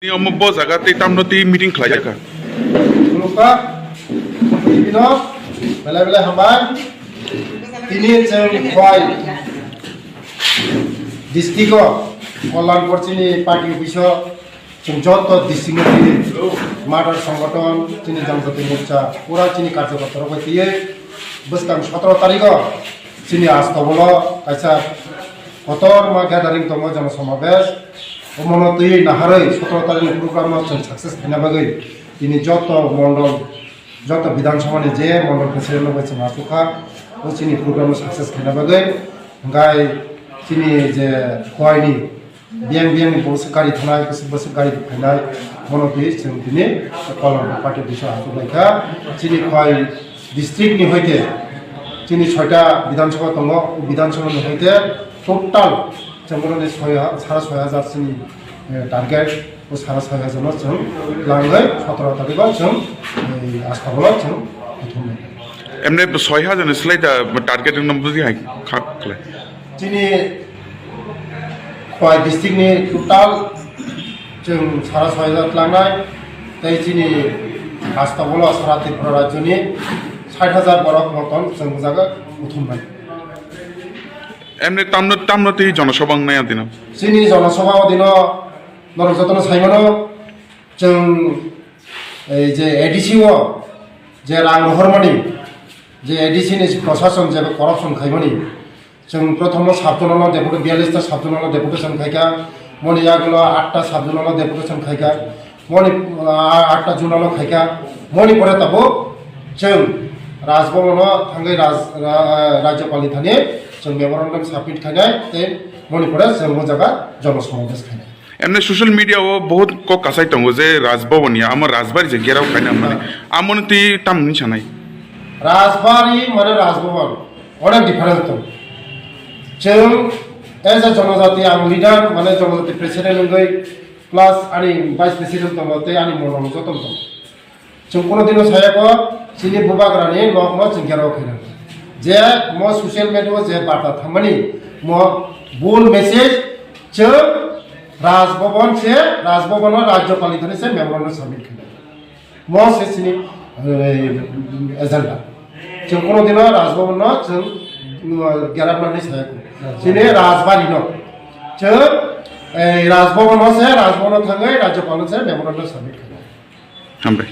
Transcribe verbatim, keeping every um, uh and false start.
Tini omo bo jaga tei tamno tei meeting khlai jakha. Khulumkha, tini no belai belai hambai. Tini chwng Khowai district o Kalyanpur chini party office o chwng joto district ni tini mathar songgothon chini Janjati Morcha pura chini karjokorta rok bai twiwi bwskang sotoro tarikh o chini Astabolo kaisa kotorma gathering tongo, jana somabesh. Omono twiwi naharwi sotoro tarikh ni program no chwng success khaina bagwi tini joto mondol, joto Bidhan Sabha ni je mondol president rok bai chwng achukha, o chini program no success khaina bagwi. Hwnkhe chini je Khowai ni biyang biyang ni bwswk gari thanai, bwswk bwswk gari phainai, bono twi chwng tini Kalyanpur party office o achuk lai kha. Chini Khowai district ni hoite chini soita Bidhan Sabha tongo, o Bidhan Sabha ni hoite total chwng bono ni soi ha-, sara soi hajar chini, eh, target, o sara soi hajar no chwng langwi sotoro tarikh o chwng, eh, Astabolo chwng kuthum lai. Emne soi hajar ni slai da target wngna bwswk hai kha khlai? Chini Khowai district ni total chwng sara soi hajar tlangnai, tei chini Astabolo sara Tripura rajyo ni sait hajar borok moton chwng jaga kuthum bai. Emne tamno, tamno tei jonosabha wngnai adino? Chini jonosabha o dino norok jotono saimano, chwng ei je A D C o je rang rohormani, je A D C ni prosason je corruption khaimani, chwng prothomo sub zonal o deputation, biyallis ta sub zonal o deputation khaikha, moni yagulo atta sub zonal o deputation khaikha, moni, ah, atta zonal o khaikha, moni pore tabuk chwng Raj Bhavan o thangwi Raj-, ra-, Rajyapal ni thani chwng memorandum submit khainai tei moni pore chwng o jaga jonosamabesh khainai. Emne social media o bahut kok kasai tongo je Raj Bhavan ya, amo Rajbari je gerao khaina mani. Amoni twi tamni sanai? Rajbari mane Raj Bhavan, onek difference tongo. Chwng as a jonojati, ang leader, mane jonojati president wngwi, plus ani vice president tongo, tei ani mondol joto tongo. Chwng kuno dino sayako, chini bubagrani nokno chwng gerao khaina. Je mo social media o je barta thangmani, mo bul message, chwng Raj Bhavan se, Raj Bhavan o Rajyapal ni thani se memorandum submit khaina. Mo se chini, eh, agenda. Chwng kuno dino Raj Bhavan no chwng, uh, gerapnani sayako. Chini Rajbari no. Chwng, eh, Raj Bhavan o se, Raj Bhavan o thangwi Rajyapal no se memorandum submit khaina. Hambai.